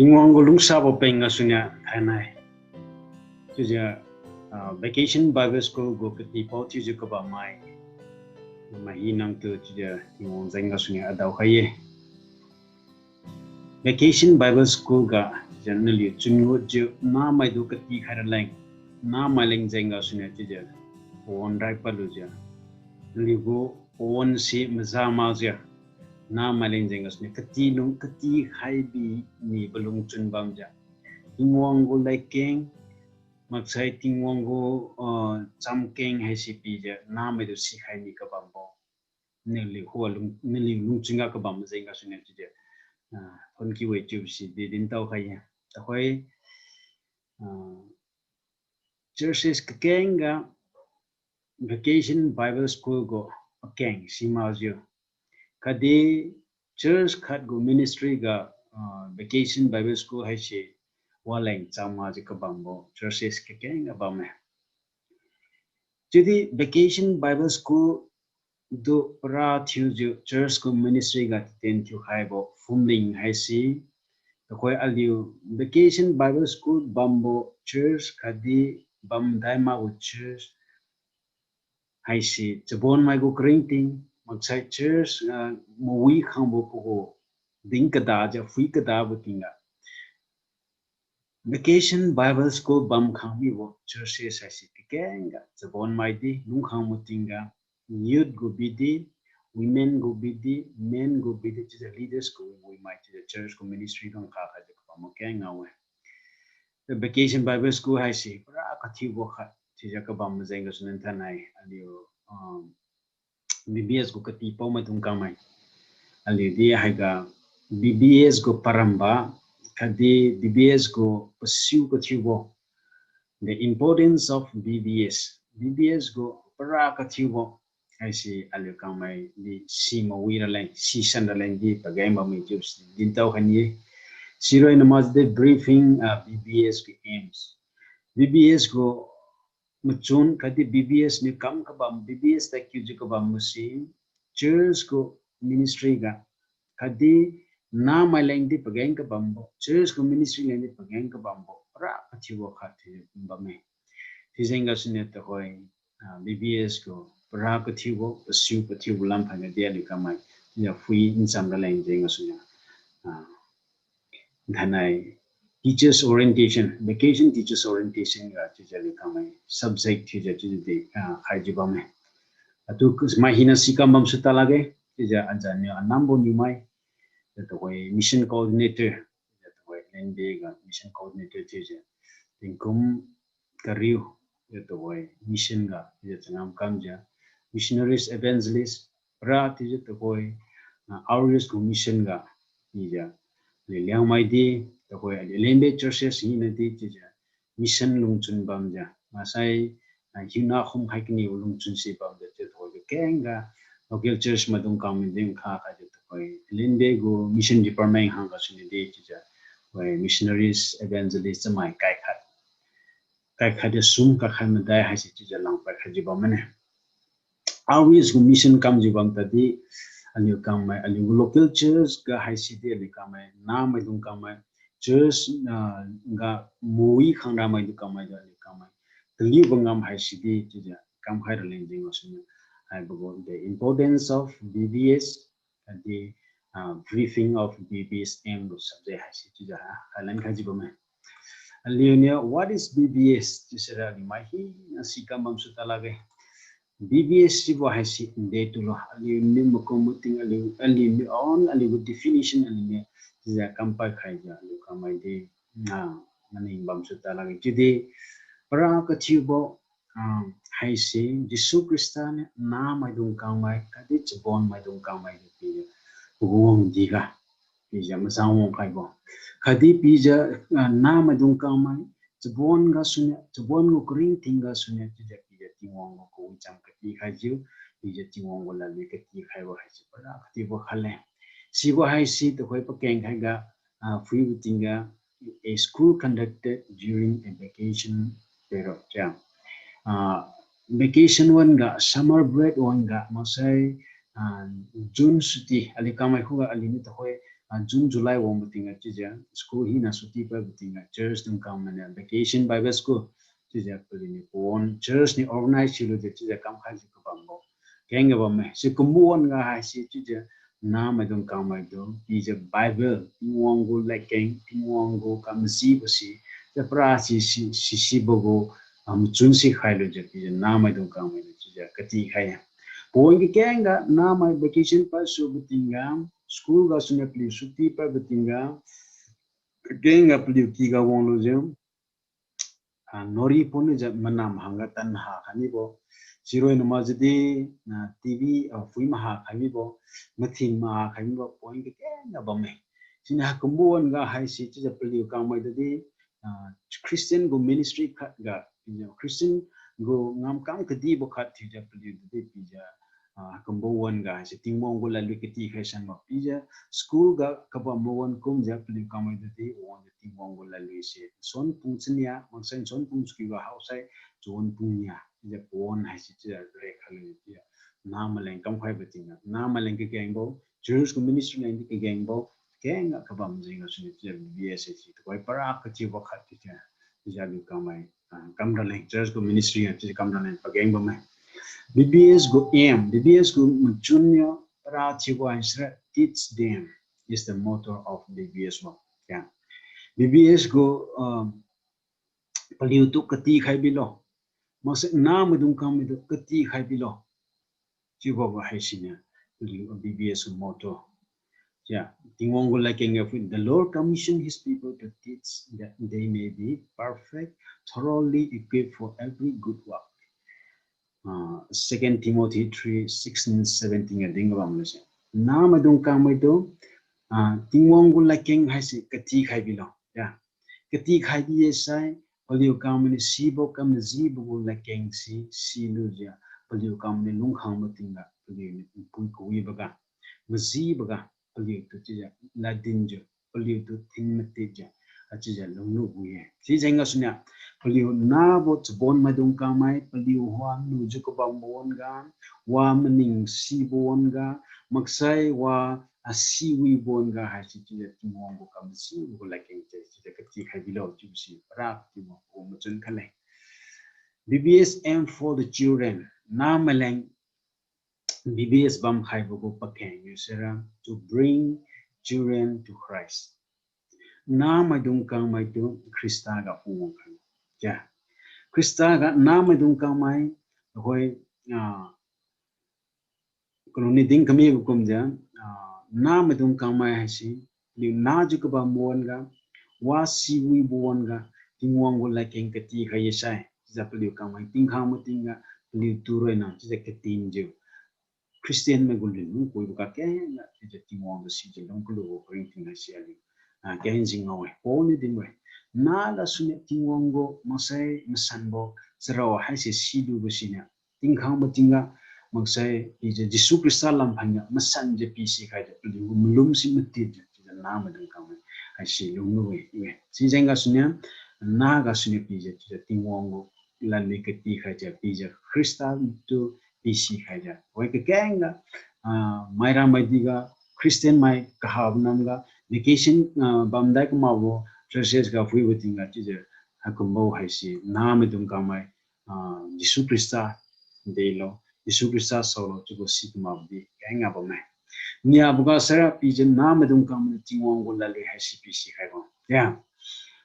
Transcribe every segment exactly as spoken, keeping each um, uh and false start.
Tingwang gu lungsabo peng gasuniu thainai. Chiujiu, ah, Vacation Bible School gu katipao chiujiu kabammai, mai hinatu chiujiu Tingwang jeng gasuniu adao khai-e. Vacation Bible School ga chiujiu naliu chungu chiu namaitu katikhai raleng, namai leng jeng gasuniu chiujiu pawan rai padlujiu, naliu gu pawan si maza makjiu, namai leng jeng gasuniu kati lung katikhai bi nibo lungchun bamjiu, Tingwang gu ladkeng, maksai Tingwang gu, ah, chamkeng haisi pijiu namaitu sikhai ni kabambo, naliu khuga lung, naliu lungchun ga kabam majeng gasuniu chiujiu, ah, thonkiu-e chiubo si di dintao khai-e. Tuhoi, ah, churches kakeng ga Vacation Bible School gu pakeng simakjiu, khatdi church khat gu ministry ga, ah, Vacation Bible School haise waleng cham makjiu kabambo churches kakeng ga bamme. Chiudi Vacation Bible School tu para thiujiu church gu ministry ga titen thiukhaibo phumling haise, tuhoi aliu Vacation Bible School bambo church khatdi bamdai makbo church haise chabonmai gu karingting, maksai church, ah, mawi khangbo pagu ding kadajiu phui kadabo tingga, Vacation Bible School bam khang mibo churches haise kakeng ga chabonmai di lungkhang mating ga, youth gu bidi, women gu bidi, men gu bidi, chiujiu leaders gu wimai chiujiu church gu ministry dungkha khatjiu kabambo keng ngao-e. Vacation Bible School haise para kathiubo khat chiujiu kabam majeng gasuniu thainai aliu, um, B B S gu katipao maidung kangmai, aliu di haiga B B S gu paramba khatdi B B S gu pasiu kathiubo, the importance of B B S, B B S gu para kathiubo haise aliu kangmai di si mawi raleng, sisan raleng di pageng bamme chiubo si dintao khai ni-e. Siroi na makjiu di briefing, ah, B B S gu aims, B B S gu machun khatdi B B S niu kam kabam, B B S tadkiujiu kabambo si church gu ministry ga khatdi namai lengdi pageng kabambo, church gu ministry lengdi pageng kabambo para kathiubo khat thiujiu bamme. Sijeng gasuniu tuhoi, ah, B B S gu para kathiubo, pasiu kathiubo lam khatga di aliu kangmai chiujiu phui ncham raleng jeng gasuniu, ah, thainai teachers orientation, vacation teachers orientation ga chiujiu aliu kangmai subject thiujiu chiujiu di, ah, khaijiu bamme. Atu mai hina sikam bamsu ta lakge, chiujiu anjaniu anambo niumai, chiujiu tuhoi mission coordinator, chiujiu tuhoi Lende ga mission coordinator chiujiu tingkum kariu, chiujiu tuhoi mission ga chiujiu changam kamjiu missionaries evangelist, para chiujiu tuhoi, ah, Aries gu mission ga chiujiu aliu Liangmai di, tuhoi aliu Lende churches hina di chiujiu mission lungchun bamjiu, maksai, ah, hiuna khum khai kanibo lungchun si bamjiu chiu tuhoi kakeng ga local church maidung kangmai din kha khatjiu tuhoi Lende gu mission department hang gasuniu di chiujiu tuhoi missionaries evangelist chamai kai khat, kai khat di sum kai khat madai haise chiujiu langpad khaijiu bam mane. Aries gu mission kamjiu bam tadi, aliu kangmai, aliu gu local church ga haise di aliu kangmai, namaidung kangmai, church, ah, ga mui khangra maidung kangmai di aliu kangmai taliubo ngam haise di chiujiu kamkhai raleng jeng gasuniu, haibo gu the importance of B B S, khatdi, ah, briefing of B B S M gu subject haise chiujiu, ah, khailan khaijiu bamme. Aliuniu what is B B S chiusira aliu mai hina sikam bamsu ta lakge. B B S sibo haise nde tulo, aliuniu makum mating aliu, aliuniu own, aliu gu definition aliuniu chiujiu kampad khaijiu aliu kangmai di, ah, maning bamsu ta lakge. Chiudi para kathiubo, ah, haise Jesu Khrista niu namaidung kangmai khatdi chabon maidung kangmai di pijiu pagu wangdi ga pijiu mazang wang khaibo, khatdi pijiu, ah, namaidung kangmai chabon gasuniu, chabon gu karingting gasuniu chiujiu pijiu Tingwang gu kawicham katikhaijiu, pijiu Tingwang gu ladli katikhaibo haise para kathiubo khatle. Sibo haise tuhoi pakeng khaiga, ah, phuibo tingga, a school conducted during a vacation period, chia. Ah, vacation wan-ga, summer break wan-ga, maksai, ah, June suti, aliu kangmai khuga aliuniu tuhoi, ah, June, July wangbo tingga chiujiu school hina suti pabo tingga church dung kangmai niu vacation Bible school chiujiu paliuniu pawan church niu organize thiulujiu chiujiu kamkhaijiu kabambo kengga bamme. Si kumbo wan-ga haise chiujiu nahmaidung kangmaitu pijiu Bible, Tingwang gu ladkeng, Tingwang gu kamajibo si, chapra si, si, sisibo gu, ah, machun si khailujiu pijiu nahmaidung kangmai chiujiu katikhai-e. Pawan kakengga nahmai vacation pasubo tingga, school gasuniu paliu suti pabo tingga, kakengga paliu kiga wanglujiu, ah, nori ponlujiu manam hangga tan hakhai mibo, siroi namajiudi, ah, TV, ah, phui mahakhai mibo, mathin mahakhai mibo pawan kakengga bamme. Siniu haikumbo wan-ga haise chiujiu paliu kangmai tudi, ah, Christian gu ministry khatga, Christian gu ngamkam kadibo khat thiujiu paliu tudi pijiu, ah, haikumbo wan-ga haise Tingwang gu ladlui katikhai sanbo pijiu, school ga kabambo wan kumjiu paliu kangmai tudi wangjiu Tingwang gu ladlui se nsuan pung chania maksai nsuan pung chakiuga haosai chawan pung nia chiujiu pawan haise chiujiu rekhailujiu, nahmaleng kamkhaibo tingga, nahmaleng kakengbo, church gu ministry lengdi kagengbo, kengga kabam jeng gasuniu chiujiu VBS se tuhoi para kathiubo khat chiujiu, chiujiu aliu kangmai, ah, kamraleng church gu ministry ga chiujiu kamraleng pageng bamme. VBS gu aim, VBS gu machun niu para thiubo haisira teach them is the motto of VBS wo. VBS gu, ah, paliutu katikhai bilo, maksai nahmaidung kangmaitu katikhai bilo, chiubo gu haisiniu paliu VBS gu motto. Tingwang gu ladkeng ga phui, the Lord commissioned his people to teach that they may be perfect, thoroughly equipped for every good work. Ah, Second Timothy three sixteen seventeen ga dinga bamluse, nahmaidung kangmaitu, ah, Tingwang gu ladkeng haise katikhai bilo. Katikhai bi-e sai, paliu kangmainiu sibo kamajibo gu ladkeng si silujiu, paliu kangmainiu lungkhangbo tingga paliuniu npui kawiboga, majiboga, paliutu chiujiu ladinjiu, paliutu thin matitjiu, achiujiu lunglu gu-e. Sijeng gasuniu, paliu nahbo chabonmaidung kangmai, paliu wa nujiu kabambo wan-ga, wa maning sibo wan-ga, maksai wa, ah, siwibo wan-ga haise chiujiu Tingwang gu kamajibo gu ladkeng se chiujiu katikhai bilo chiubo si para tingwang gu machun khatle. VBS aim for the children. Nahmaleng VBS bamkhaibo gu pakeng niu sira to bring children to Christ. Nahmaidung kangmaitu Khrista ga phungwang khai. Khrista ga nahmaidung kangmai, tuhoi, ah, kalungni din kamibo kumjiu, ah, nahmaidung kangmai haise, paliu nahjiu kabambo wan-ga, wa siwibo wan-ga, Tingwang gu ladkeng katikhai-e sai chiujiu paliu kangmai tingkhang matingga, paliutu roina chiujiu katinjiu, Christian mai gu lunlung kuibo kakengga chiujiu Tingwang tu sijiu lung kalubo karingting haise aliu, ah, keng jing ngao-e. Paul niu dinbo-e, nah gasuniu Tingwang gu maksai masanbo charao haise silubo siniu, tingkhang matingga, maksai pijiu Jesu Khrista lamphanga masanjiu pisikhaijiu paliu gu malum si matitjiu chiujiu nahmaidung kangmai haise lunglu-e, i-e. Sijeng gasuniu, nah gasuniu pijiu chiujiu Tingwang gu ladlui katikhaijiu pijiu Khrista tu pisikhaijiu. Hoi kakengga, ah, maira maidi ga, Christian mai kahabo namga, vacation, ah, bamdai kamakbo, churches ga phuibo tingga chiujiu, haikumbo haise nahmaidung kangmai, ah, Jesu Khrista delo, Jesu Khrista saolo chiubo si kamakbo di kengga bamme. Niaboga sara pijiu nahmaidung kangmai Tingwang gu ladlui haise pisikhaibo.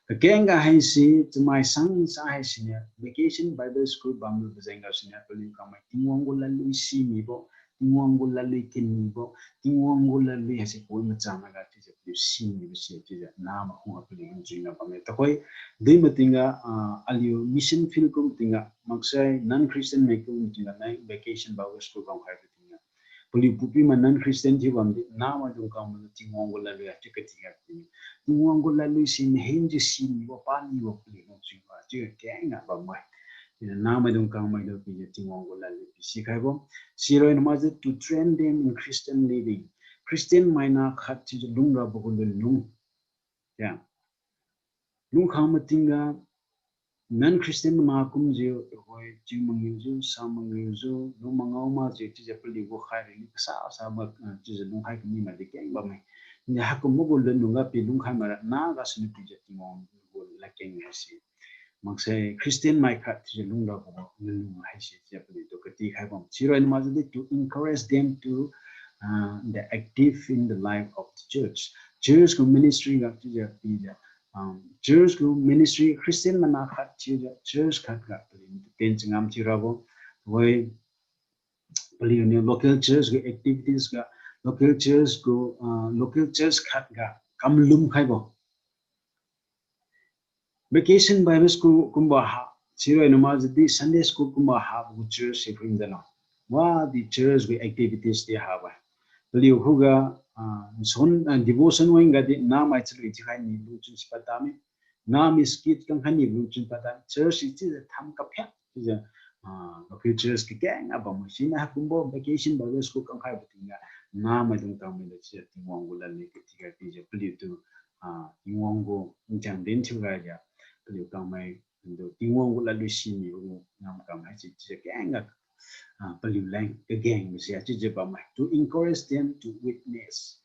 Kakengga haise chamai sangsa haisiniu Vacation Bible School bamlu bajeng gasuniu paliu kangmai Tingwang gu ladlui simibo, Tingwang gu ladlui kenibo, Tingwang gu ladlui haise pui machang naga chiujiu paliu simibo si chiujiu nahmai khungga paliu lungchun ga bamme. Tuhoi, din matingga, ah, aliu mission field kum tingga, maksai non-Christian mai kum tingga nai Vacation Bible School bamkhaibo tingga, paliu pupima non-Christian thiu bamdi nahmaidung kangmai Tingwang gu ladlui hachiu katikhai tingga, Tingwang gu ladlui si mahenjiu sinibo panibo paliu lungchun ga chiu kengga bamme. Nahmaidung kangmaitu pijiu Tingwang gu ladlui pisikhaibo. Siroi namajiu to train them in Christian living. Christian maina khat chiujiu lungrabo gu lunlung, lungkhang matingga, non-Christian mana kumjiu, tuhoi chiu mangiujiu, sa mangiujiu, lung mangao makjiu chiujiu paliu gu khai riniu kasasa ma, ah, chiujiu lungkhai kami maidi keng bamme. Ni haikumbo gu lunlung ga pi lungkhai mara na gasu ni pijiu Tingwang gu ladkeng haise. Maksai Christian mai khat thiujiu lungrabo lunlung haise chiujiu paliutu kati khai bam. Siroi na makjiudi to encourage them to, uh, the active in the life of the church. Church gu ministry ga chiujiu pijiu, um, church gu ministry Christian mana khat chiujiu church khat ga paliu ten changam thiurabo. Wai paliuniu local church gu activities ga, local church gu, ah, local church khat ga kamlum khaibo. Vacation Bible School kumbo ha, siroi na makjiudi Sunday School kumbo habo gu church si phuijiu lo. Wadi church gu activities di habo. Paliu khuga, ah, son, ah, devotion wang ga di namai chalui chiukhai ni lungchun si pata mi. Namai skit kamkhai ni lungchun pata. Church si chiujiu tham kaphiak chiujiu, ah, local church kakeng abam siniu haikumbo Vacation Bible School kamkhaibo tingga, namaidung kangmai lo chiujiu Tingwang gu ladlui katiga pijiu paliutu, ah, Tingwang gu nchang din thiu gaijiu, paliu kangmai, adu Tingwang gu ladlui siniu gu ngamkam haisi chiujiu kengga ah, paliu leng kagengbo si achiujiu bammai. To encourage them to witness.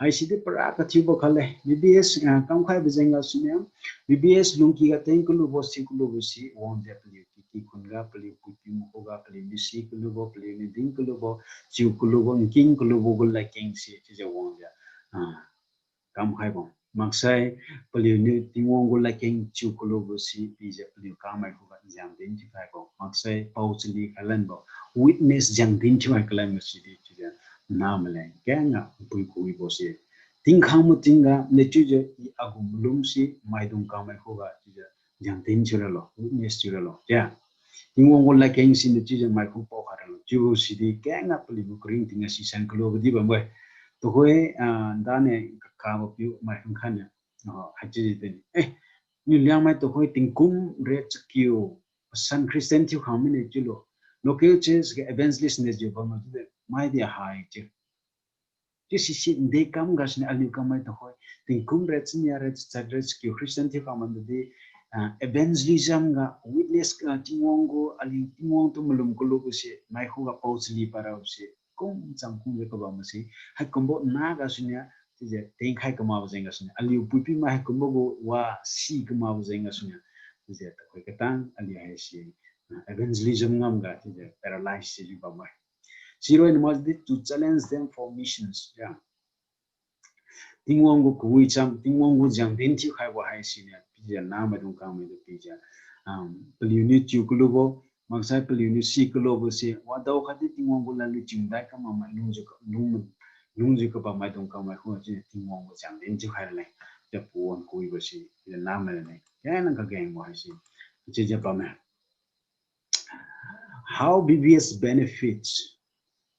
Haisi di para kathiubo khatle, B B S, ah, kamkhaibo jeng gasuniu, B B S lungki ga teng kalubo si kalubo si wangjiu paliu kiki khun ga, paliu puipiu makhu ga, paliuniu si kalubo, paliuniu din kalubo, chiu kalubo, nking kalubo gu ladkeng si chiujiu wangjiu, ah, kamkhaibo. Maksai paliuniu Tingwang gu ladkeng chiu kalubo si pijiu paliu kangmai khuga nchang din thiukhaibo. Maksai pao chali khailanbo, witness nchang din thiukhai kalanbo sidi chiujiu namai leng kengga pui kuibo si. Tingkhang matingga nachiujiu i agu malum si maidung kangmai khuga chiujiu nchang din thiuralo, witness thiuralo. Chiu Tingwang gu ladkeng siniu chiujiu maikhu paokhairalo. Chiubo sidi kengga paliugu karing tingga sisan kalubo di bambo-e. Tuhoi, ah, dane kakabo piu mai khangkhan niu, ah, haichiudi din. Eh, niu Liangmai tuhoi tingkum red chakiu, pasan Christian thiukhang mine chiulo. Local church ga evangelist ne jiu bamlo chiudi, maidi hai chiu. Chiu sisi nde kam gasuniu aliu kangmai tuhoi tingkum red chania red chachat red chakiu Christian thiukhang mandadi, ah, evangelism ga witness ga Tingwang gu aliu Tingwang tu malum kalubo si, maikhuga pao chali parabo si, kum chang kumjiu kabambo si, haikumbo na gasuniu, chiujiu tengkhai kamakbo jeng gasuniu, aliu puipi mai haikumbo gu wa si kamakbo jeng gasuniu, chiujiu tuhoi katang aliu haisi, ah, evangelism ngamga chiujiu paralyze chiujiu bamme. Siroi na makjiudi to challenge them for missions. Ya. Tingwang gu kawicham, Tingwang gu nchang din thiukhaibo haisiniu, pijiu namaidung kangmaitu pijiu, um, paliuniu chiu kalubo, maksai paliuniu si kalubo si, wadao khatdi Tingwang gu ladlui chiumdai kamakmai lungjiu ka, lung, lungjiu kabam maidung kangmai khuga chiujiu Tingwang gu nchang din thiukhai raleng, chiujiu pawan kawibo si, pijiu namai raleng, kengga kagengbo haisi, chiujiu bamme. How B B S benefits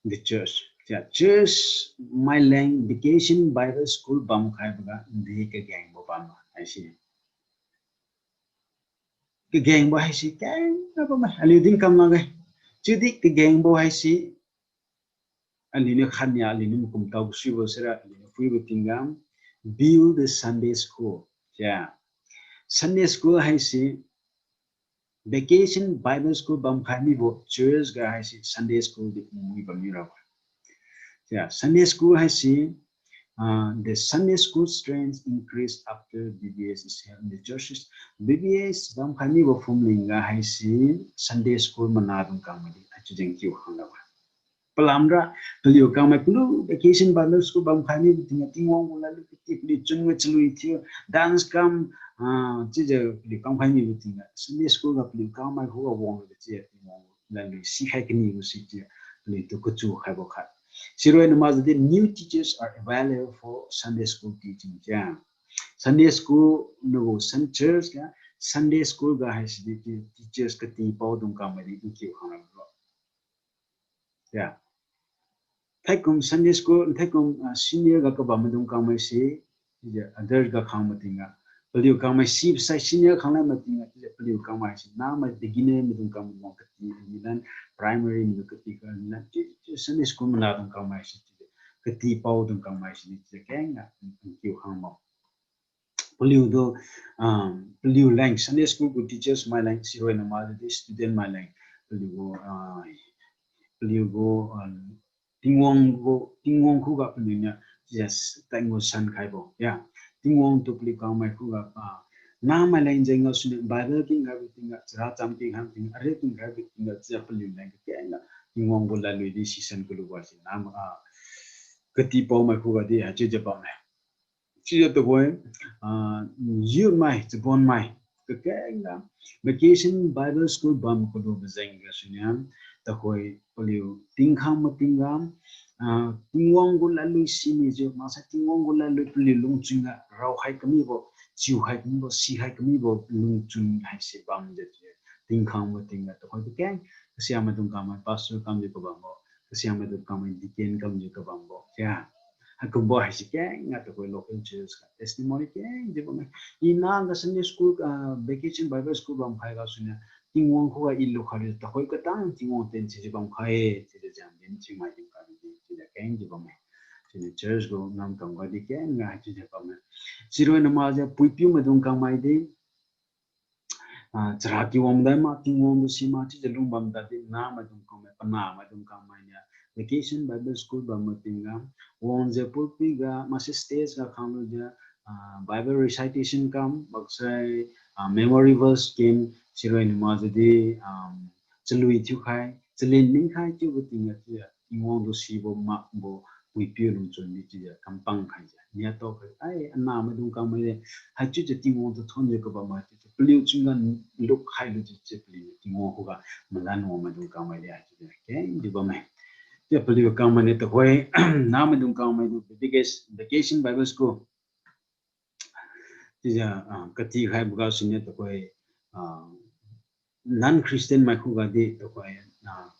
the church. Chiu church maileng Vacation Bible School bamkhaiboga nde kagengbo bamma haisi. Kagengbo haisi kengga bamme, aliu din kam lakge. Chiudi kagengbo haisi, aliuniu khatnia, aliuniu makumtao suibo sira, aliuniu phuibo tingga, build the Sunday school. Chiu Sunday school haise, Vacation Bible School bamkhai mibo church ga haise Sunday school di mui bammi rabo. Chiu Sunday school haise, ah, the Sunday school strength increase after B B S is held in the churches. B B S bamkhai mibo phumling ga haise Sunday school manadung kangmaidi achiu jeng kiu khang rabo. Palamra, paliu kangmai kalu Vacation Bible School bamkhai mibo tingga Tingwang gu ladlui kati paliu chunga chalui thiu, dance kam, ah, chiujiu paliu kamkhai mibo tingga Sunday school ga paliu kangmai khuga wangga chiujiu Tingwang gu ladlui sikhai kanibo si chiujiu paliutu kachu khaibo khat. Siroi na makjiudi new teachers are available for Sunday school teaching chiu. Sunday school nagu Sun church ga Sunday school ga haisidi teachers katipaodung kangmaidi nkiu khang rabo. Ya. Thaikum Sunday school, thaikum, ah, senior ga kabam maidung kangmai se, chiujiu others ga khang matingga, paliu kangmai sibosai senior khanglan matingga, chiujiu paliu kangmai se namai beginner maidung kangmai wang kati, milan primary maidung kati, milan chiu, chiu Sunday school manadung kangmai se, chiujiu katipaodung kangmai se, chiujiu kengga nkiu khang ma. Paliutu, ah, paliu leng Sunday school gu teachers mai leng, siroi na makjiudi student mai leng, paliu gu, ah, paliu gu, ah, Tingwang gu, Tingwang khuga paliuniu Yes, tadngu san khaibo. Ya. Tingwang tu paliu kangmai khuga, ah, namai leng jeng gasuniu Bible king khaibo tingga, chara cham king khaibo tingga, are king khaibo tingga, chiujiu paliu leng kakeng ga Tingwang gu ladlui di sisan kalubo si nam, ah, katipaomai khuga di, ah, chiujiu bamme. Chiujiu tuhoi, ah, youth mai, chabon mai, kakeng ga, Vacation Bible School bam kalubo jeng gasuniu, tuhoi paliu tingkhang mating ga, ah, Tingwang gu ladlui sinijiu, maksai Tingwang gu ladlui paliu lungchun ga raokhai kamibo, chiukhai kamibo, sikhai kamibo lungchun haise bamjiu chiu. Tingkhang mating ga tuhoi kakeng, kasia maidung kangmai pastor kamjiu kabambo, kasia maidung kangmai deacon kamjiu kabambo. Ya. Haikumbo haise keng ga tuhoi local church ga testimony kengjiu bamme. I na ga Sunday school, ah, Vacation Bible School bamkhai gasuniu, Tingwang khuga i lukhai rijiu tuhoi katang Tingwang ten sijiu bamkhai, chiujiu jam din chiumai din kadi, chiujiu kengjiu bamme. Siniu church gu ngamkam ga di keng ga chiujiu bamme. Siroi na makjiu puipiu maidung kangmai di, ah, chara kiwang dai ma, Tingwang tu si ma, chiujiu lungbam tadi namaidung kangmai, panamaidung kangmai niu Vacation Bible School bam mating ga, wangjiu pulpit ga, maksai stage ga khanglujiu, ah, Bible recitation kam, maksai, ah, memory verse kem, siroi na makjiu di, um, chalui thiukhai, chalin ningkhai chiubo tingga chiujiu Tingwang tu sibo makbo puipiu lungchun di chiujiu kampang khaijiu. Niatao khai, ai, anamaidung kangmai di, haichiujiu Tingwang tu thonjiu kabam ma chiujiu paliu chunga lukkhai lujiu chiujiu paliu Tingwang khuga malan wang maidung kangmai di haichiujiu kengjiu bamme. Chiujiu paliu kangmai niu tuhoi, namaidung kangmai tu Vacation, Vacation Bible School chiujiu, ah, katikhaibo gasuniu tuhoi, ah, non-Christian mai khuga di tuhoi, ah,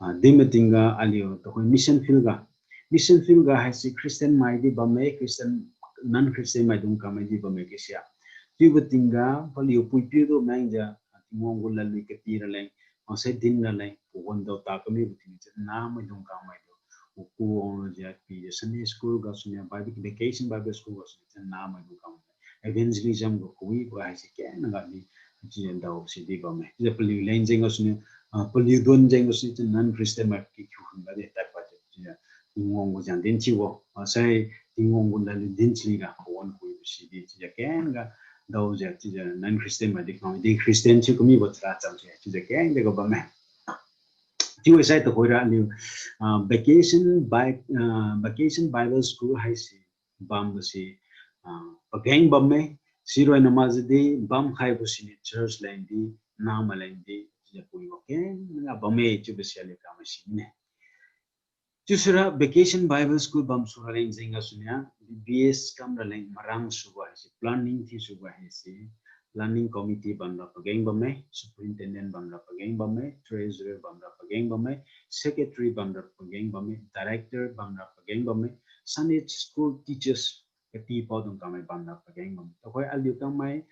ah, di mating ga aliu tuhoi mission field ga. Mission field ga haise Christian mai di bamme, Christian, non-Christian maidung kangmai di bamme kasia. Chiubo tingga paliu puipiu tu mengjiu, ah, Tingwang gu ladlui kati raleng, maksai din raleng, pawan daota kamibo tingga chiu namaidung kangmai tu, uku wanglujiu pijiu Sunday school gasuniu, Bible, Vacation Bible School gasuniu chiu namaidung kangmai evangelism gu kawibo haise kengna ga di, chiujiu dao si di bamme. Chiujiu paliu leng jeng gasuniu, ah, paliu duan jeng gasuniu chiu non-Christian mai kakhiu khun ga di tadpadjiu chiujiu Tingwang gu jang din thiubo, maksai Tingwang gu ladlui din chili ga pawan kawibo si di chiujiu kengga daojiu chiujiu non-Christian mai di kang di Christian thiu kamibo chara cham si chiujiu kengjiu ga bamme. Chiu sai tuhoira aliu, ah, Vacation Bi-, ah, Vacation Bible School haise bambo se, ah, pageng bamme, siroi na makjiu di bamkhaibo siniu church leng di, namai leng di chiujiu puibo kengna bamme chiubo si aliu kangmai sine. Chiusira Vacation Bible School bam sura leng jeng gasuniu, V B S kam raleng marang subo haise, planning thiu subo haise, planning committee bamra pageng bamme, superintendent bamra pageng bamme, treasurer bamra pageng bamme, secretary bamra pageng bamme, director bamra pageng bamme, Sunday school teachers katipaodung kangmai bamra pageng bamme. Tuhoi aliu kangmai,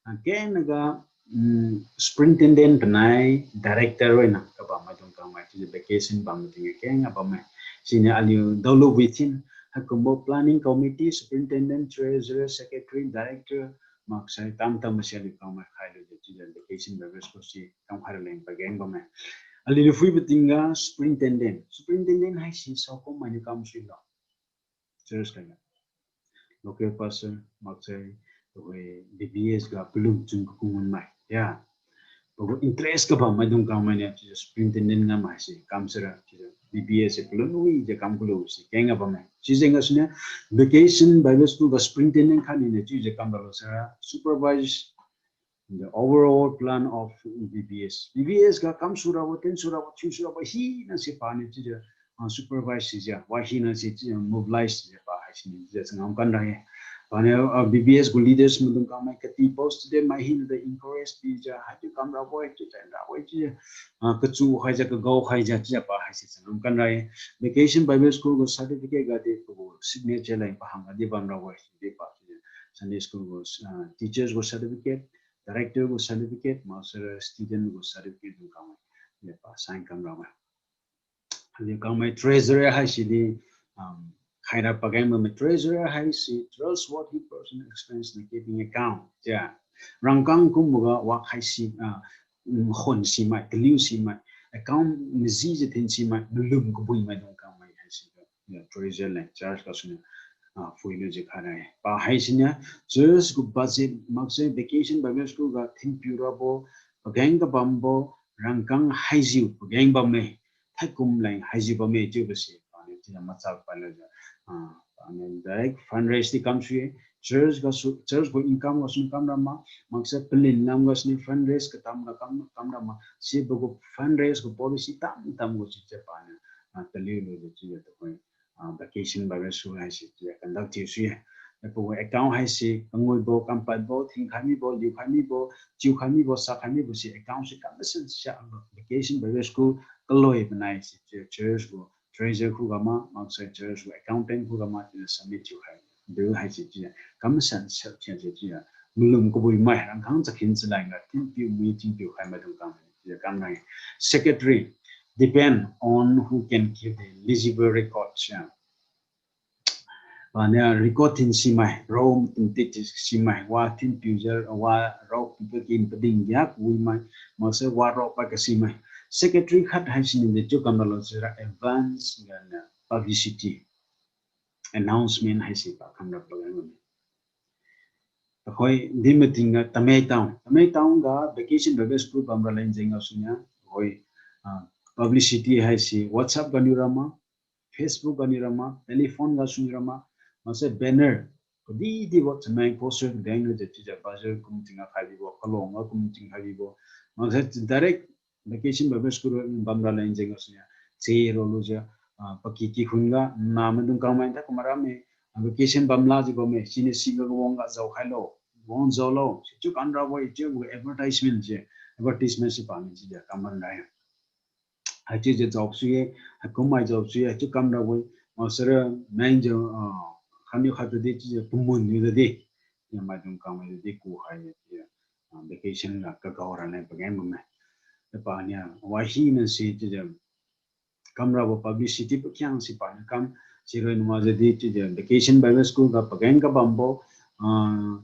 ah, kengna ga, mm, superintendent panai director roi na kabam maidung kangmai chiujiu vacation bam mating kengna bamme. Siniu aliu daolu within haikumbo planning committee, superintendent, treasurer, secretary, director, maksai tamtam masi aliu kangmai khailujiu chiujiu Vacation Bible School si kamkhai raleng pageng bamme. Aliu phuibo tingga superintendent, superintendent haise saokum mainiu kam suilo. Church kaiga local pastor maksai tuhoi V B S ga palung chun kakum ngun mai ya. Pagu interest kabam maidung kangmai niu chiujiu superintendent ngam haise kam sira chiujiu V B S se palun wijiu kam kalu se kengga bamme. Sijeng gasuniu Vacation Bible School ga superintendent khatniu chiujiu kam ralo sira supervise the overall plan of V B S. V B S ga kam surabo, ten surabo, thiu surabo hina se paniu chiujiu, ah, supervise sijiu, wa hina se chiujiu mobilize sijiu pa haisiniu chiujiu changam kan ra ye. Paniu, ah, V B S gu leaders maidung kangmai kati post de mai hina de encourage pijiu, haichiu kam rabo-e, chiu tan rabo-e chiujiu, ah, kachu khaijiu, kagao khaijiu chiujiu pa haise changam kan ra ye. Vacation Bible School gu certificate ga de pagu signature leng pahang ga di bam rabo-e, de pa chiujiu Sunday school gu, ah, teachers gu certificate, director gu certificate, maksai student gu certificate dung kangmai de pa sign kam rabo-e. Aliu kangmai treasurer haisi di, um, khaira pageng bamme. Treasurer haise trustworthy person expense na keeping account. Ja. Rangkang kumboga wakhai si, ah, mm, khon simai, taliu simai, account majijiu thin simai, malum kabui maidung kangmai haisi ga. Ya, treasurer leng, church gasuniu ah, phuilujiu khai rai. Pa haisiniu, church gu budget, maksai vacation Bible school ga thinpiu rabo, pageng kabambo, rangkang haijiu pageng bamme, thaikum leng haijiu bamme chiubo si, paniu chiujiu machak pailujiu, ah, paniu direct fundraise di kamsui-e, church gasu, church gu income gasu kam rama, maksai palin lam gasuniu fundraise katam ga kam, kam rama, sibo gu fundraise gu policy tam tam gu chiujiu paniu, ah, taliulujiu chiujiu tuhoi, ah, vacation Bible school haise chiujiu conduct thiu sui-e. Apagu account haise kanguibo, kampadbo, thingkhai mibo, liukhai mibo, chiukhai mibo, sakhai mibo si account si kam masan sia vacation Bible school kaloi panai si chiujiu church gu treasurer khuga ma, maksai church gu accountant khuga ma chiujiu submit thiukhai. Bill haise chiujiu kam masan sia chiujiu chiujiu malum kabuimai, rangkang chakhin chaleng ga thinpiu mui thinpiu khai maidung kam chiujiu kam nai. Secretary, depend on who can keep the legible records, ya. Paniu record thin simai, rao matin titi simai, wa thinpiujiu, wa rao pipa kin pading yak wimai, maksai wa rao pa kasimai. Secretary khat haisiniu dechiu kam ralo sira advance ganiu publicity, announcement haise pa kam ra pagan. Tuhoi di mating ga Tamei Town, Tamei Town ga vacation Bible school bamra leng jeng gasuniu, tuhoi, ah, publicity haise WhatsApp ganiu rama, Facebook ganiu rama, telephone gasuniu rama, maksai banner kadi dibo chameng poster kadeng lujiu chiujiu bazar kum tingga khai bibo, kalong ga kum ting khai bibo, maksai direct vacation Bible school bamra leng jeng gasuniu, che rolujiu, ah, paky kikhun ga namaidung kangmai tha kumara me, ah, vacation bamlajiu bamme, siniu siga wang ga jaokhailo, wang jaolo, sichiu kam rabo-e chiubo advertisement se, advertisement se paniu chiujiu kam ban rai. Haichiujiu jao sui-e, haikum mai jao sui-e, haichiu kam rabo-e, maksara mengjiu, ah, khaniu khat tudi chiujiu pamun niu tudi, ya maidung kangmai tudi kukhai-e chiujiu, ah, vacation ga kagao raleng pageng bamme. Paniu wa hina si chiujiu kam rabo publicity pakhiang si paniu kam, siroi nuajiu di chiujiu vacation Bible school ga pageng kabambo, ah,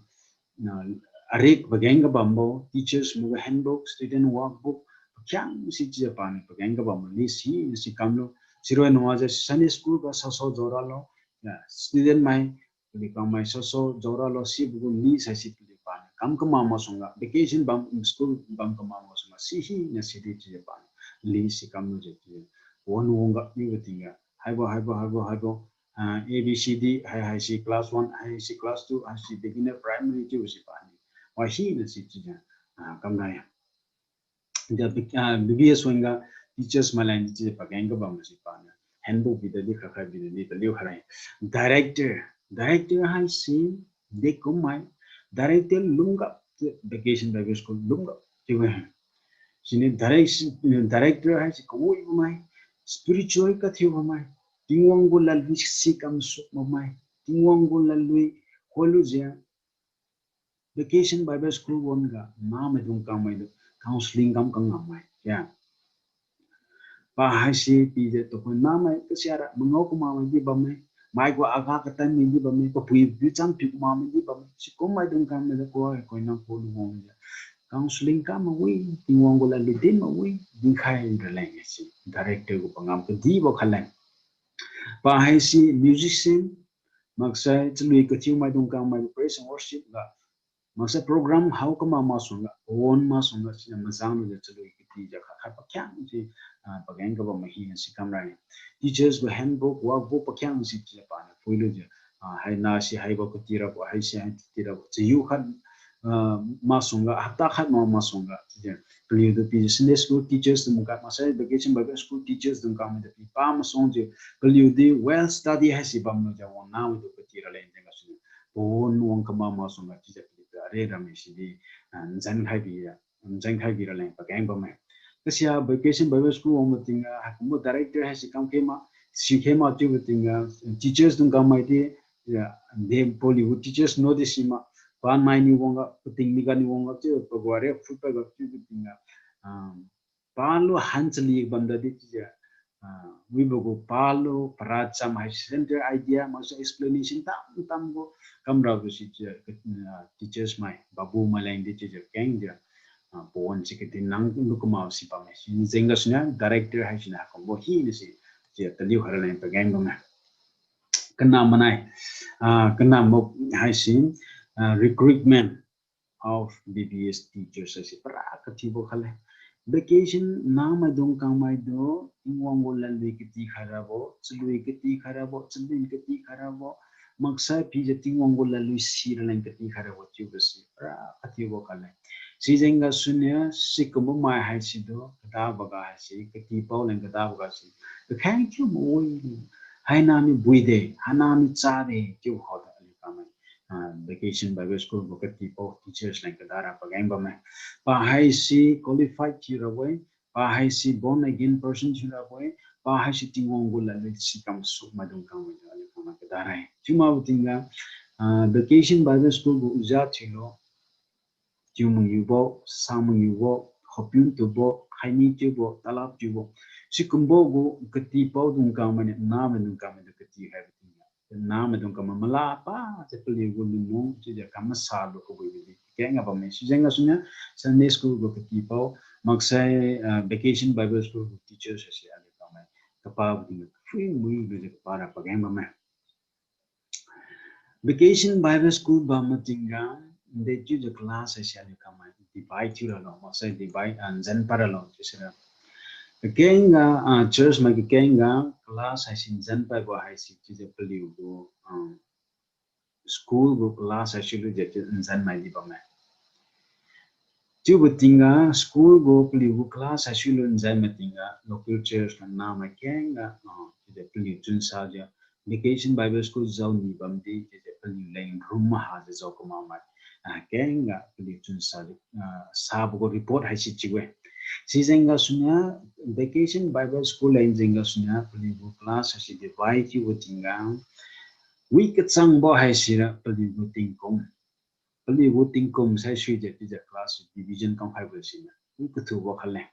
na, arik pageng kabambo, teachers mai gu handbook, student workbook, pakhiang si chiujiu paniu pageng kabambo list hina si kamlo. Siroi nuajiu Sunday school ga saso jaoralo, ya, student mai, paliu kangmai saso jaoralo sibo gu list haise paliu paniu kam kamak mak sungga, vacation bam, school bam kamak mak sungga si hina si di chiujiu paniu list si kamlujiu chiujiu, wang wang ga mibo tingga haibo, haibo, haibo, haibo, ah, A B C D, hai, haise class one, haise class two, haise beginner primary chiubo si paniu wa hina si chiujiu, ah, kamnai. Chiujiu, ah, B B S wangga teachers maileng chiujiu pageng kabam si paniu handbook bidadi khakhai bidadi taliu kharai. Director, director haise dekum mai, director lungga, vacation Bible school lungga chiu-e. Siniu direction, director haise kawibo mai, spiritual kathiubo mai, Tingwang gu ladlui si kamsukbo mai, Tingwang gu ladlui khoilujiu vacation Bible school wangga namaidung kangmai tu counselling kam kangammai ya. Pa haise pijiu tuhoi namai kasiara mangao kamakmai di bamme, mai gu aga katan mi di bamme, papui piu cham piu kamakmai di bamme, sikum maidung kangmai tu kua koi nang kulu wangjiu counselling kam mawi, Tingwang gu ladlui din mawi dinkhai raleng si director gu pangam kadibo khatleng. Pa haise musician, maksai chalui kathiu maidung kangmai praise and worship ga, maksai program hao kamak mak sungga, pawan mak sungga, siniu majang lujiu chalui katijiu khat khat pakhiang si, ah, pageng kabam mai hina si kamrai. Teachers gu handbook, workbook pakhiang si chiujiu paniu phuilujiu, ah, haina si haibo kati rabo, haise hai kati rabo, chahiu khat, ah, mak sungga, hapta khat mak mak sungga chiujiu paliutu pi Sunday school teachers tu mungkha, maksai vacation Bible school teachers tu kangmai tu pipa masungjiu, paliudi well study haise bamlujiu wang namaidung kati raleng jeng gasuniu, pawan wang kamak mak sungga chiujiu paliutu are rami sidi, ah, njankhai bi, njankhai bi raleng pageng bamme. Kasia vacation Bible school wangbo tingga haikumbo director haise kamkhai ma, sikhai ma chiubo tingga, teachers tu kangmai di, ya, de paliu teachers no di sima, pa nai niu wangga, pating niga niu wangga chiu, pagu are phutpad ga chiubo tingga, ah, palu hanchali bamdadi chiujiu, ah, wibo gu palu paracham hai center idea, maksai explanation tam tam gu kamrabo si chiujiu, ah, teachers mai, babu maileng di chiujiu kengjiu, ah, pawan si katin nang lu kamak si bamme. Sini jeng gasuniu director haisiniu haikumbo hina si chiujiu taliu khat raleng pageng bamme. Kanam manai, ah, kanam mo haise, ah, recruitment of B B S teachers haise para kathiubo khatle. Vacation namaidung kangmaidu, Tingwang gu ladlui katikhai rabo, chalui katikhai rabo, chalin katikhai rabo, maksai phijiu Tingwang gu ladlui sira leng katikhai rabo chiubo si para kathiubo khatle. Sijeng gasuniu sikumbo mai haisidu, kadaboga haise, katipao leng kadaboga si, kakheng thiu mawi, hainami buide, hainami chade chiu khaoda aliu kangmai, ah, Vacation Bible School gu katipao teachers leng kadara pageng bamme. Pa haise qualified thiurabo-e, pa haise born again person thiurabo-e, pa haise Tingwang gu ladlui sikam sukmaidung kangmaidu aliu kangmai kadara-e. Chiu makbo tingga, ah, Vacation Bible School gu uja thiulo, thiu mangiubo, sa mangiubo, khopiu tubo, khaini thiubo, talap thiubo, sikumbo gu katipaodung kangmainiu, namaidung kangmaidu katikhaibo tingga, namaidung kangmai mala pa, chiu paliu gu lunlung chiujiu kam masalu kabuibo di kengga bamme. Sijeng gasuniu Sunday School gu katipao, maksai, ah, Vacation Bible School gu teachers haise aliu kangmai kapabo tingga kaphui mui lujiu kapara pageng bamme. Vacation Bible School bambo tingga, de chiujiu class haise aliu kangmai divide thiuralo, maksai divide, ah, nzan pairalo chiusira. Kakengga, ah, church mai kakengga class haise nzan paibo haise chiujiu paliu gu, ah, school gu class haisi lujiu chiu nzan mai di bamme. Chiubo tingga school gu paliu gu class haisi lu nzan mai tingga local church ga namai kengga, ah, chiujiu paliu chunsajiu Vacation Bible School jao ni bamdi chiujiu paliu leng room mahajiu jao kamakmai, ah, kengga paliu chunsajiu, ah, sabo gu report haise chiu-e. Sijeng gasuniu Vacation Bible School leng jeng gasuniu paliu gu class haise divide thiubo tingga, wi kachangbo haisira paliu gu tingkum. Paliu gu tingkum sai suijiu chiujiu class division kamkhaibo siniu wi kathubo khatle.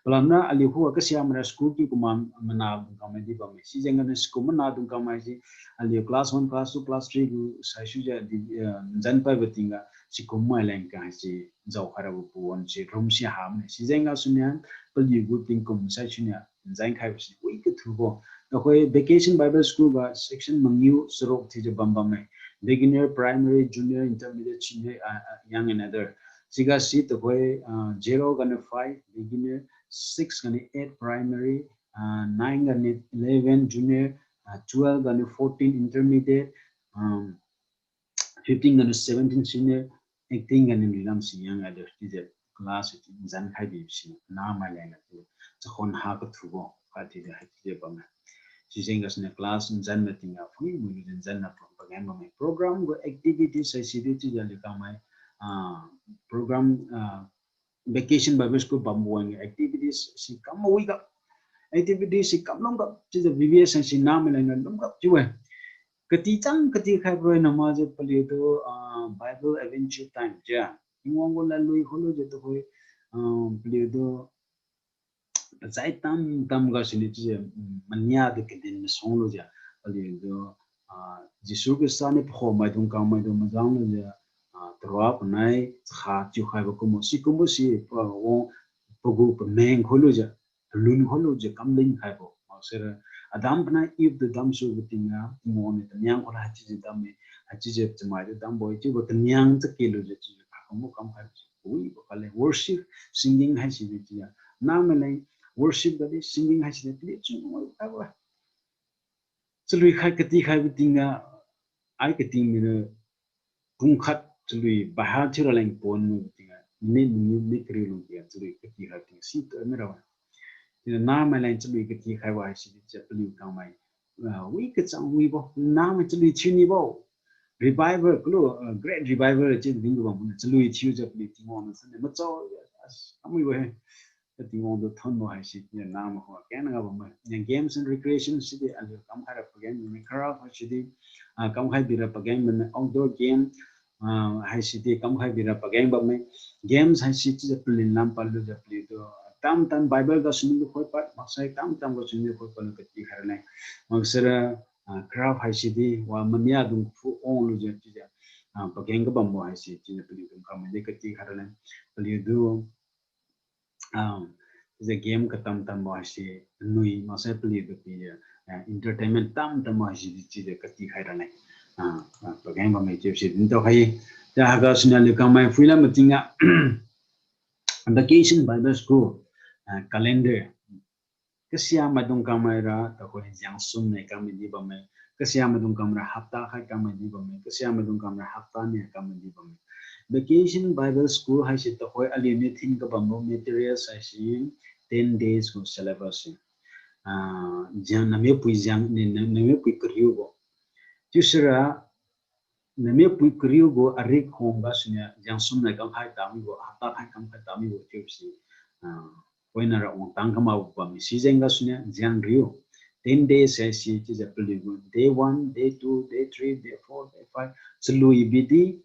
Palamra aliu khuga kasiamara school kiu kuma manadung kangmai di bamme. Sijeng gasuniu school manadung kangmai si aliu class one, class two, class three gu sai suijiu di, eh, nzan paibo tingga sikum mai leng kang haise jaokhai rabo pawan si room si hamne. Sijeng gasuniu paliu gu tingkum sai suniu nzan khaibo si wi kathubo. Tuhoi Vacation Bible School ga section mangiu charuk thiujiu bam bamme. Beginner, primary, junior, intermediate, senior, ah, ah, young and adult. Siga si tuhoi, ah, zero ganiu five, beginner, six ganiu eight, primary, ah, nine ganiu eleven, junior, ah, twelve ganiu fourteen, intermediate, um, fifteen ganiu seventeen, senior, eighteen ganiu rilam si young adult chiujiu class nzan khaibi si namai leng chiu chakhon ha kathubo khat thiujiu hai chiujiu bamme. Sijeng gasuniu class nzan mai tingga phui mui lu nzan na pageng bamme. Program gu activities haisi di chiujiu aliu kangmai, ah, program, ah, Vacation Bible School bambo wan-ga activities si kam mawi gap, activities si kam lung gap chiujiu V B S haisi namai leng lung gap chiu-e. Katichang katikhaibo roi na makjiu paliutu, ah, Bible Adventure Time jiu, Tingwang gu ladlui kholujiu tuhoi, ah, paliutu pachai tam tam gasuniu chiujiu, mm, mania tu kadin masuang lujiu, paliutu, ah, Jesu Khrista niu pakhomaidung kangmaitu majang lujiu, ah, tarua panai kha thiukhaibo kumbo sikumbo si, ah, wang pagu pameng kholujiu, palun kholujiu kamlin khaibo. Maksira Adam panai Eve tu damsubo tingga Tingwang niu taniang khulo haichiujiu damme, haichiujiu chamaitu dambo-e chiubo taniang chake lujiu chiujiu kha kumbo kamkhaibo si kawibo khatle. Worship, singing haisi di chiujiu namai leng worship gadi singing haisi di paliu chunwi khaibo-e. Chalui khai katikhaibo tingga, ai kating miniu pungkhat chalui baiha thiura leng pon mibo tingga, minute mangiu minute kariu lung tingga chalui katikhaibo tingga si tu mira-e. Chiuniu namai leng chalui katikhaibo haisi di chiujiu paliu kangmai, ah, wi kachang wibo, namai chalui thiunibo. Revival kalu, ah, great revival chiu dingga bambo chalui thiujiu paliu Tingwang niu siniu machao, ah, kamwibo-e. Tingwang tu thonbo haisi chiujiu namai khuga kengna ga bamme. Niu games and recreation sidi aliu kamkhai ra pageng bamme, craft haisi di, ah, kamkhai bira pageng bamme, outdoor game, ah, haisi di kamkhai bira pageng bamme. Games haisi chiujiu palin lam palujiu paliutu tam tam Bible gasuniu khoi pad, maksai tam tam gasuniu khoi padlu katikhai raleng. Maksira, ah, craft haisi di wa mania dung phu ong lujiu chiujiu, ah, pageng kabambo haisi chiujiu paliutu kamai di katikhai raleng. Paliutu, ah, chiujiu game katam tambo haisi nui maksai paliutu pijiu, ah, entertainment tam tam ma haisi di chiujiu katikhai raleng. Ah, ah, pageng bamme chiubo si din tao khai. Chiu haiga siniu aliu kangmai phuilam matingga Vacation Bible School, ah, calendar. Kasia maidung kangmai ra, tuhoi jiang sum ne kangmai di bamme. Kasia maidung kangmai ra hapta khai kangmai di bamme. Kasia maidung kangmai ra hapta ne kangmai di bamme. Vacation Bible School haise tuhoi aliuniu thin kabambo materials haise ten days gu syllabus se. Ah, jiang namiupui jiang ne, na-, namiupui kariu gu. Chiusira, namiupui kariu gu arik khong gasuniu, jiang sum nai kamkhai tamibo, hapta khai kamkhai tamibo chiubo si, ah, poina ra wangtang kamakbo bamme sijeng gasuniu, jiang riu. Ten days haise chiujiu paliu gu, day one, day two, day three, day four, day five, chalui bidi,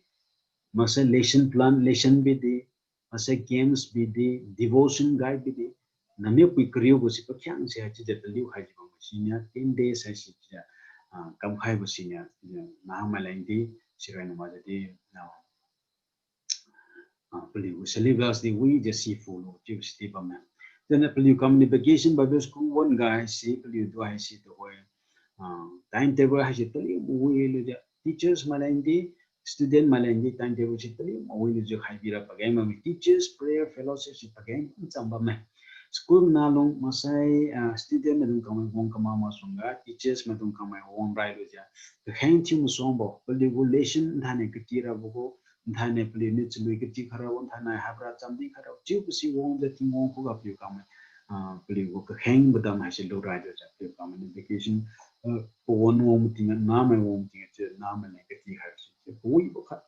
maksai lesson plan, lesson bidi, maksai games bidi, devotion guide bidi, namiupui kariu gu si pakhiangse haichiujiu taliu khaijiu bambo siniu, ten days haise chiujiu, ah, kamkhaibo siniu, chiujiu, nahmai lengdi, siroi namajiu di, ah, ah, paliu gu syllabus di wijiu si phulo chiubo si di bamme. Chiuniu paliu kangmainiu Vacation Bible School wan ga haise, paliutu haise tuhoi, ah, timetable haise taliu mawi lujiu, teachers mai lengdi, student mai lengdi, timetable se taliu mawi lujiu khai bira pageng bamme, teachers prayer fellowship se pageng ncham bamme. School manalung maksai, ah, student maidung kangmai wang kama masuangga, teachers maidung kangmai wang rai lujiu, kakheng thiu masuangbo, paliu gu lesson nthainai kati rabo gu, nthainai paliuniu chalui kati khairabo, nthainai hapra chamdi khairabo, chiubo si wangjiu Tingwang khuga paliu kangmai, ah, paliu gu kakheng badam haise lurai lujiu paliu kangmainiu vacation, ah, pawan wang matingga, namai wang matingga, chiu namai leng kati khaibose chiu kawibo khat.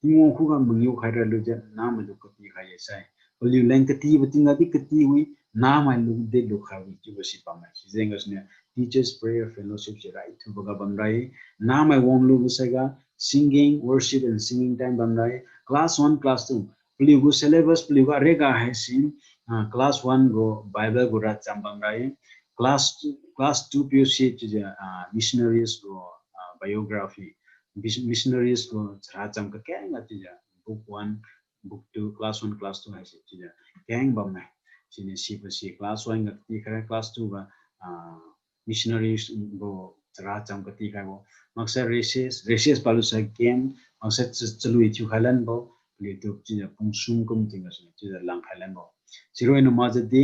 Tingwang khuga mangiu khai ra lujiu, namai lu kati khai ye sai. Paliu leng katibo tingga di kati wi, namai lu di lukhai wi chiubo si bamme. Sijeng gasuniu, teachers prayer fellowship se raithuboga bamra-e, namai wang lubo saiga, singing, worship and singing time bamra-e, class one, class two. Paliu gu syllabus, paliu gu ariga haise, ah, class one gu Bible gu racham bamra-e, class two, class two piu si chiujiu, ah, missionaries gu, ah, biography, mis-, missionaries gu characham kakeng ga chiujiu book one, book two, class one, class two haise chiujiu keng bamme. Siniu sibo si class one ga katikhai, class two ga, ah, missionaries gu characham katikhaibo. Maksai recess, recess palusai game, maksai cha-, chalui thiukhai lanbo, paliutu chiujiu pungsum kum tingga siniu chiujiu langkhai lanbo. Siroi namajiu di,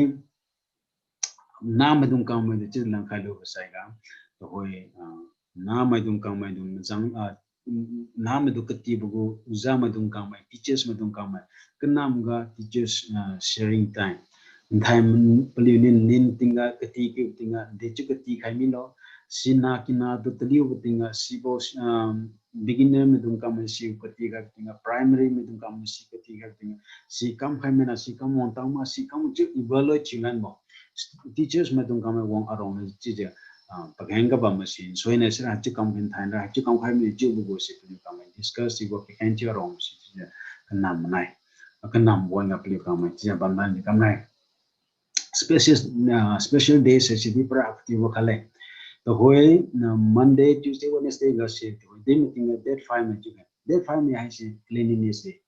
namaidung kangmai di chiujiu langkhai lubo saiga, tuhoi, ah, namaidung kangmai dung majang, ah, namaidung katibo gu, oja maidung kangmai, teachers maidung kangmai, kanamga teachers, ah, sharing time. Nthai paliuniu nin tingga, kati kiu tingga, dechiu katikhai milo, sina kina tu taliubo tingga, sibo, ah, beginner maidung kangmai si katikhai tingga, primary maidung kangmai si katikhai tingga, si kamkhai maina, si kam wangtang ma, si kam chiu evaluate thiu lanbo. Teachers maidung kangmai wang arong na chiujiu, ah, pageng kabam masi, soina sira chiu kam khen thainra, chiu kamkhai mi chiubo gu si paliu kangmai discuss chiubo kakhen chiu arong si chiujiu kanam manai. Kanam wanga paliu kangmai chiujiu bamlan di kamnai. Special, ah, special days haisi di para active khatle. Tuhoi, ah, Monday, Tuesday, Wednesday ga si tuhoi di meeting ga date five mai chiu kha. Date five mai haisi cleanliness day.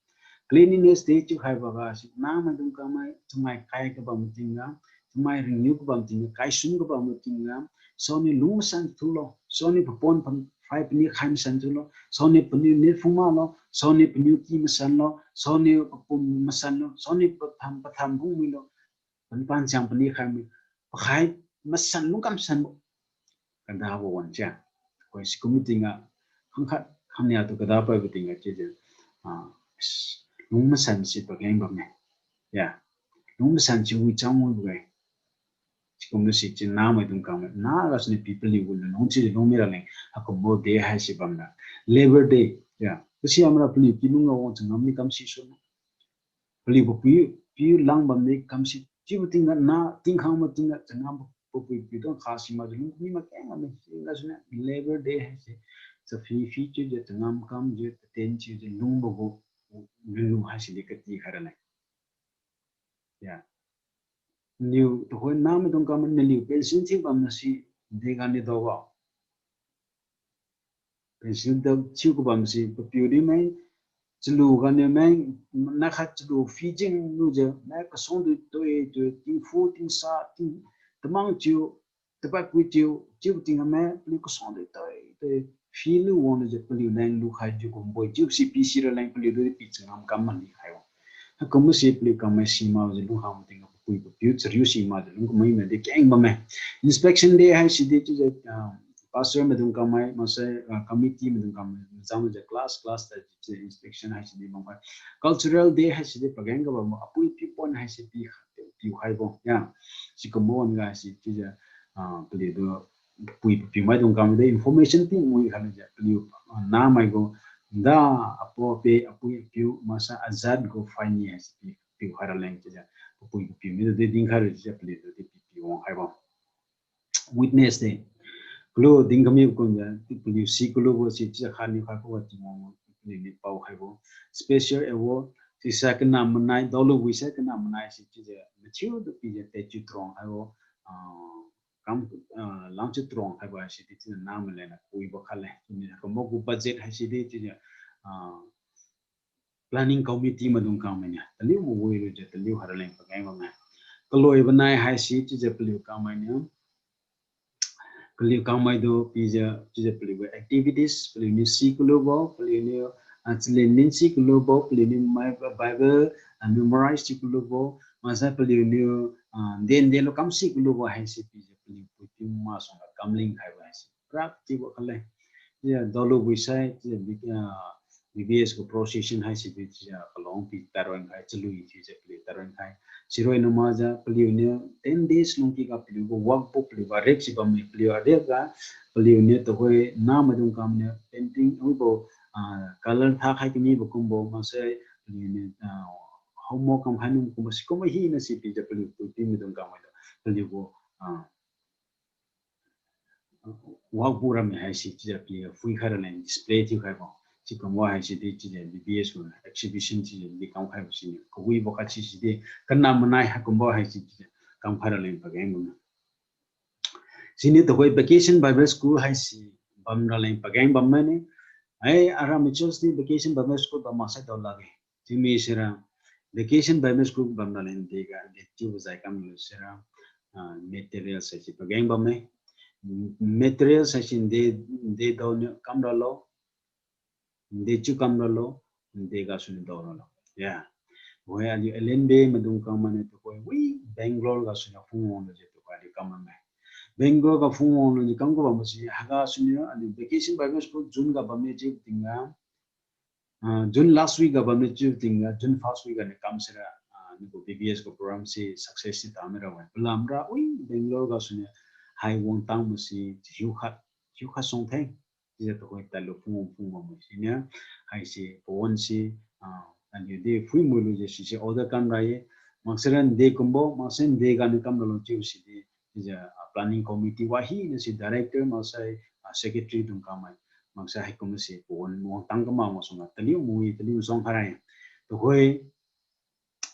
Cleanliness day chiu khaiboga si namaidung kangmai chamai kai kabam tingga, chamai ringniu kabam tingga, kaisum kabam tingga, saoniu lung masan thulo, saoniu papon pam phai pani khai masan thulo, saoniu paniu nit phung maklo, saoniu paniu ki masanlo, saoniu papum masanlo, saoniu patham patham phung milo, panpan siang pani khai mi, pakhai masan lungkam sanbo. Kadabo wan sia. Koi sikum tingga, khangkhat khangnia tu kada paibo tingga chiujiu, ah, lung masan si pageng bamme. Ya. Lung masan si wichang wibo-e. Sikumbo si chiu namaidung kangmai, na gasuniu pi paliu gu lung chiu lung mira leng, hakumbo day haisi bamra. Labor day, ya. Kasi amra paliu kilung ga wang changam ni kam si sun. Paliu papiu, piu lang bamdi kamsi chiubo tingga na, tingkhang ma tingga changam papui piu dang kha si makjiu lung kami makeng bamdi, si gasuniu Labor Day haise, chaphi phi chiujiu changam kamjiu, taten chiujiu lungbo gu, lulu haisi di katikhai raleng. Ya. Niu tuhoi namaidung kangmai naliu pencil thiu bamna si, dega nidaobo. Pencil da thiu kabam si papiu di mai, chalu ganiu mai, nakhat chalu phi jing lujiu, mai kasuang dui toi toi, tingphu, tingsa, ting, tamang chiu, Tapat pui chiu, chiu tingga me, paliu kasang de toi, toi, feel wang de je paliu leng lukhai chiu kumboi, chiu si pi sira leng paliu du pi changam kam mali khai wang. Haikumbo si paliu kamai si ma je lung hang tingga pui papiu chariu si ma je lung kamai ma de keng bamme. Inspection day haisi de chiu je, ah, pastor maidung kamai, maksai, ah, committee maidung kamai, zang je class, class ta je inspection haisi de bam khai. Cultural day haisi de pageng ga bam, apui pi pon haisi pi, pi khai bo. Ya. Sikumbo wan ga haisi chiu je, ah, paliu du pui papiu maidung kam de information pi mui kha le je paliu, ah, namai gu da apo pe apui apiu masa azat gu fine haisi pi, piu khai ra leng chiu je. Papui papiu mi du de ding khai ra chiu je paliu du de pi pi wang khai bo. Witness de. Kalu ding kami kum je, paliu si kalu bo si chiu je kha ni khai bo wa ti wang paliu ni pao khai bo. Special award, si sa kana manai, daolu wi sa kana manai si chiu je, mathiu du pi je te chiu trong khai bo. Ah, kam, ah, lang chiu trong khai bo haisi de chiu je namai leng na kui bo kha le. Chiu ni kumbo gu budget haisi de chiu je, ah, planning committee maidung kamai niu taliu mawi lu je taliu khai ra leng pageng bamme. Kaloi banai haisi chiu je paliu kamai niu, paliu kamai du pi je chiu je paliu activities, paliu niu si kalu bo, paliu niu, ah, chalen min si kalu bo, paliu niu mai Bible, ah, memorize si kalu bo, masa paliu niu, ah, den den lu kam si kalu bo haisi pi je paliu pui pi ma song ga kamling khai bo haisi. Prak ti bo kha le. Chiu je daolu wi sai, chiu je, ah, B B S gu procession haisi de chiu je kalong pi taron khai chalui chiu je paliu taron khai. Siroi nama je paliu niu ten days lungki ga paliu gu workbook paliu ga rek si bamme paliu arek ga paliu niu tuhoi namaidung kam niu painting wi bo, ah, color tha khai kami bo kumbo maksai paliu niu, ah, homework kam khai nung kumbo sikumbo hina si pi je paliu pui pi maidung kam mai do paliu gu, ah, workbook ramme haisi chiu je pi phui khai ra leng display thiu khai bo. Sikumbo haisi de chiu je B B S gu exhibition chiu je di kam khai bo si ni kawi bo kha si si de kana manai haikumbo haisi chiu je kam khai ra leng pageng bamme. Sini tuhoi Vacation Bible School haisi bam ra leng pageng bamme ni. Ai, ara mi church ni Vacation Bible School bam maksai dao lakge. Chiu mi sira Vacation Bible School bam ra leng de ga de chiu zai kam lu sira, ah, materials haisi pageng bamme. Materials haisi de, de dao ni kam ra lo. Nde chiu kam ralo, nde gasu ni dao ralo. Ya. Wahai aliu L N B maidung kam mane tuhoi, wi, Bangalore gasu ni phungwang lo je tuhoi aliu kam mane. Bangalore ga phungwang lo je kam ko bam si, haigasu ni aliu Vacation Bible School June ga bamme chiu tingga. Ah, June last week ga bamme chiu tingga, June first week ga ni kam sira, ah, niu gu B B S gu program si success si tami ra wai. Palamra, wi, Bangalore gasu ni hai wangtang masi, hiu khat, hiu khat song theng. Chiujiu tuhoi tadlu phungwang phungwang masi niu, haisi pawan si, ah, aliu di phui mui lu je sise order kam ra ye, maksai ra nde kumbo, maksai nde ganiu kam ralo chiu si di, chiujiu, ah, planning committee wa hina si director maksai, ah, secretary dung kamai, maksai haikum si pawan wangtang kama maksai na taliu mui, taliu zong kharai. Tuhoi,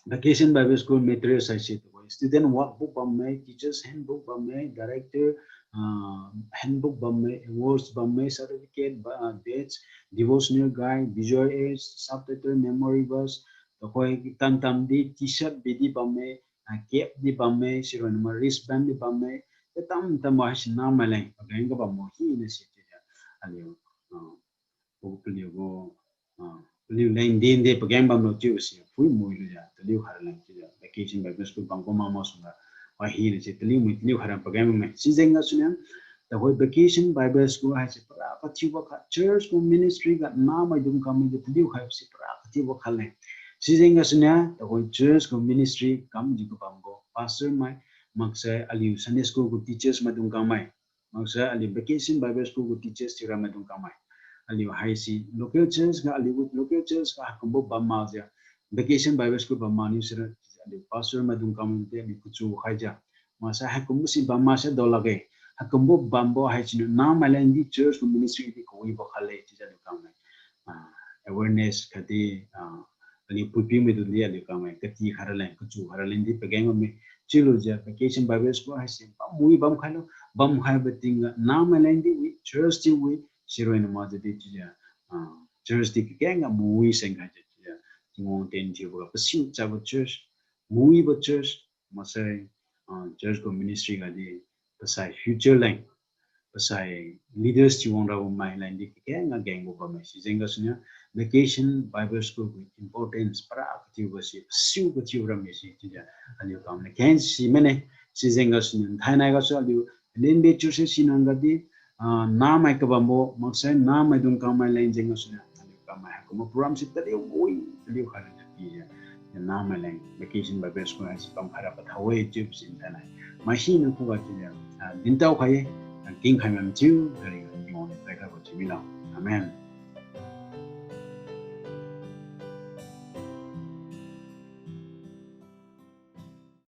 Vacation Bible School materials haise tuhoi student workbook bamme, teachers handbook bamme, director, ah, handbook bamme, awards bamme, certificate, ba-, ah, badge, devotional guide, visual aids, subtitle, memory verse, tuhoi tantam di T-shirt bidi bamme, ah, cap di bamme, siroi nama wristband di bamme, katam tam haise namai leng pageng ga bambo hina si chiujiu aliu, ah, Gu paliu gu, ah, paliu leng din de pageng bamlo chiubo si, phui mui lujiu, taliu khaira leng chiujiu, Vacation Bible School bam kum mak mak sungga, wa hina si taliu mui taliu khaira pageng bamme. Sijeng gasuniu, tuhoi Vacation Bible School haise para kathiubo kha, church gu ministry ga namaidung kamai ga taliu khai si para kathiubo kha leng. Sijeng gasuniu, tuhoi church gu ministry kamjiu kabambo, pastor mai, maksai aliu Sunday school gu teachers maidung kamai. Maksai aliu Vacation Bible School gu teachers thiura maidung kamai. Aliu haisi local church ga, aliu local church ga haikumbo bam makjiu. Vacation Bible School bam mak niu sira, aliu pastor maidung kamai de aliu kachu khaijiu. Maksai haikumbo si bam mak sai dao lakge. Haikumbo bambo haisiniu namai leng di church gu ministry di kawibo kha le chiujiu aliu kamai. Ah, awareness khatdi, ah, aliu puipiu maidung di aliu kamai kati khaira leng, kachu khaira leng di pageng bamme. Chiulujiu Vacation Bible School haise bam wi bam khailo, bam khaibo tingga namai leng di wi, church di wi, siroi nama di chiujiu, ah, church di kakeng ga mawi seng khaijiu chiujiu, Tingwang ten thiubo ga pasiu chabo church, mawibo church, maksai, ah, church gu ministry ga di, pasai future leng, pasai leaders thiu wang rabo mai leng di kengga gengbo bamme. Sijeng gasuniu Vacation Bible School gu importance para kathiubo si, siu kathiu ramme si chiujiu aliu kam ne keng si mane. Sijeng gasuniu nthainai gasu aliu lenbe chiuse sinang gadi, ah, namai kabambo maksai namaidung kangmai leng jeng gasuniu aliu kangmai haikumbo program si taliu wi, taliu khai ra pijiu, namai leng Vacation Bible School haise kamkhai ra pathao-e chiubo si nthainai maisiniu khuga chiujiu, ah, dintao khai-e, ah, kingkhai mathiu, kariga Tingwang niu paikhaibo thiu milo. Amen.